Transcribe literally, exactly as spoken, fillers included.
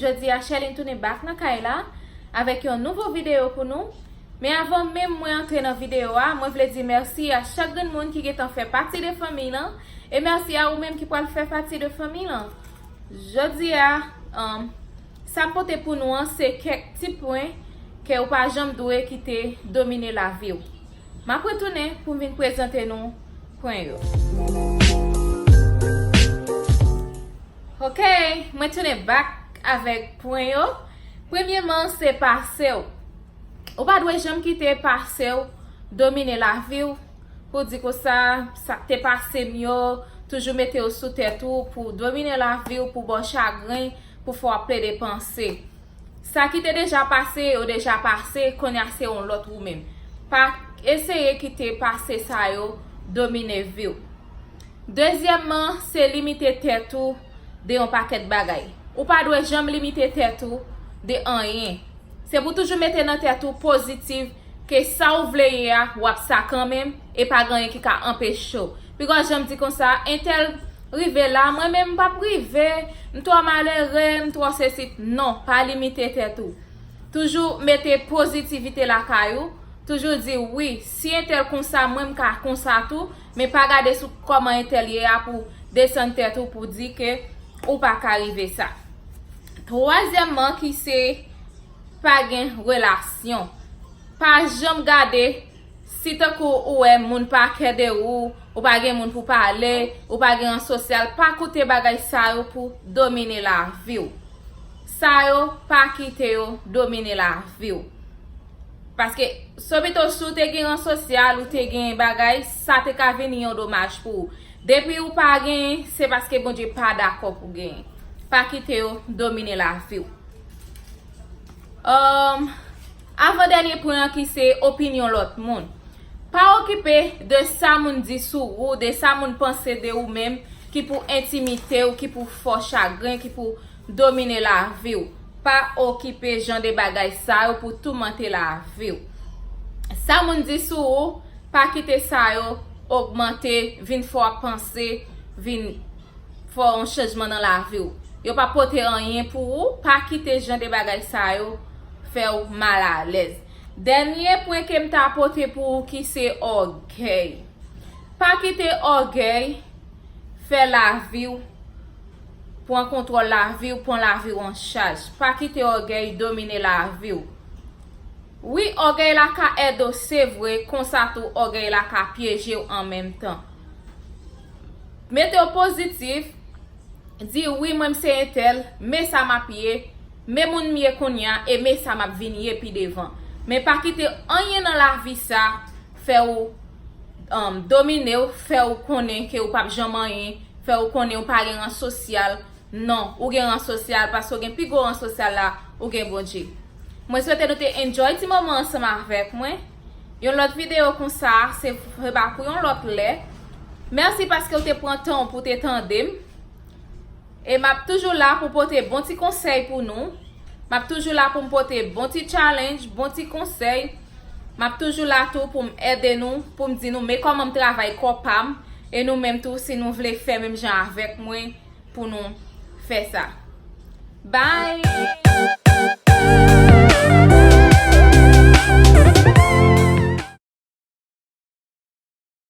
Jodi a, Sherline tounen back nan kay la avèk yon nouvo videyo pou nou. Men avan menm mwen antre nan videyo a, mwen vle di mèsi a chak grenn moun ki gentan fè pati de fanmiy lan, e mèsi a ou menm ki pral fè pati de fanmiy lan. Jodi a, um, sa m pote pou nou an, se kèk ti pwen ke ou pa janm dwe kite domine lavi w. M ap retounen pou m vin prezante nou pwen yo. Ok, mwen tounen back avèk pwen yo. Premyeman, se pase w. Ou pa dwe janm kite pase w domine lavi w. Pou di konsa, sa k te pase m yo, toujou mete yo sou tèt ou pou domine lavi w, pou ba w chagren, pou fè w ap plede panse. Sa ki te deja pase, yo deja pase, kounye a se yon lòt ou menm. Pa eseye kite pase sa yo domine vi w. Dezyèmman, se limite tèt ou de yon pakèt bagay. Ou pa dwe janm limite tèt ou de anyen. Se pou toujou mete nan tèt ou pozitif, ke sa ou vle ye a, w ap sa kanmenm, e pa gen anyen ki ka anpeche w. Piga w janm di konsa, entèl rive la, mwen menm m p ap rive, m twò malere, m twò sesi. Non, pa limite tèt ou. Toujou mete pozitivite lakay ou. Toujou di, wi, si entèl konsa, mwen m ka konsa tou, men pa gade sou kòman entèl ye a pou desann tèt ou, pou di ke ou pa ka rive sa. Twazyèmman, ki se pa gen relasyon. Pa janm gade, si tankou ou wè moun pa kè de ou, ou pa gen moun pou pale, ou pa gen rans sosyal, pa koute bagay sa yo pou domine lavi w. Sa yo, pa kite yo domine lavi w. Paske, sou pito, si w te gen rans sosyal, ou te gen bagay, sa te ka vini yon domaj pou ou. Depi ou pa genyen, se paske Bondye pa dakò pou genyen. Pa kite yo domine lavi w. Um, avan dènye pwen an ki se opinyon lòt moun. Pa okipe de sa moun di sou ou, de sa moun panse de ou menm, ki pou entimite w, ki pou fè w chagren, ki pou domine lavi w. Pa okipe jan de bagay sa yo pou toumante lavi w. Sa moun di sou ou, pa kite sa yo ogmante, vin fè w ap panse, vin fè yon chanjman nan lavi w. Yo pa pote anyen pou ou, pa kite jan de bagay sa yo fè w malalèz. Dènye pwen ke m ta pote pou ou ki se ògèy. Pa kite ògèy fè lavi w, pran kontwòl lavi w, pran lavi w an chaj. Pa kite ògèy domine lavi w. Wi, ògèy la ka ède w, se vre, konsa tou ògèy la ka pyeje w an menm tan. Mete w pozitif, di wi, mwen m se entèl, men sa m ap ye, men moun m ye kounye a, e men sa m ap vin ye pi devan. Men pa kite anyen nan lavi sa fè w, um, domine w, fè w konnen ke w p ap janm anyen, fè w konnen w pa gen rans sosyal. Non, ou gen rans sosyal, paske w gen pi gwo rans sosyal la, ou gen Bondye. Mwen swete nou te enjoy ti moman ansanm avèk mwen. Yon lòt videyo konsa, se, se pa pou yon lòt lè. Mèsi paske w te pran tan w pou te tande m. E m ap toujou la pou pote bon ti konsèy pou nou. M ap toujou la pou m pote bon ti challenge, bon ti konsèy. M ap toujou la tou pou m ede nou, pou m di nou, men kòman m travay kò pa m. E nou menm tou, si nou vle fè menm jan avèk mwen, pou nou fè sa. Bye!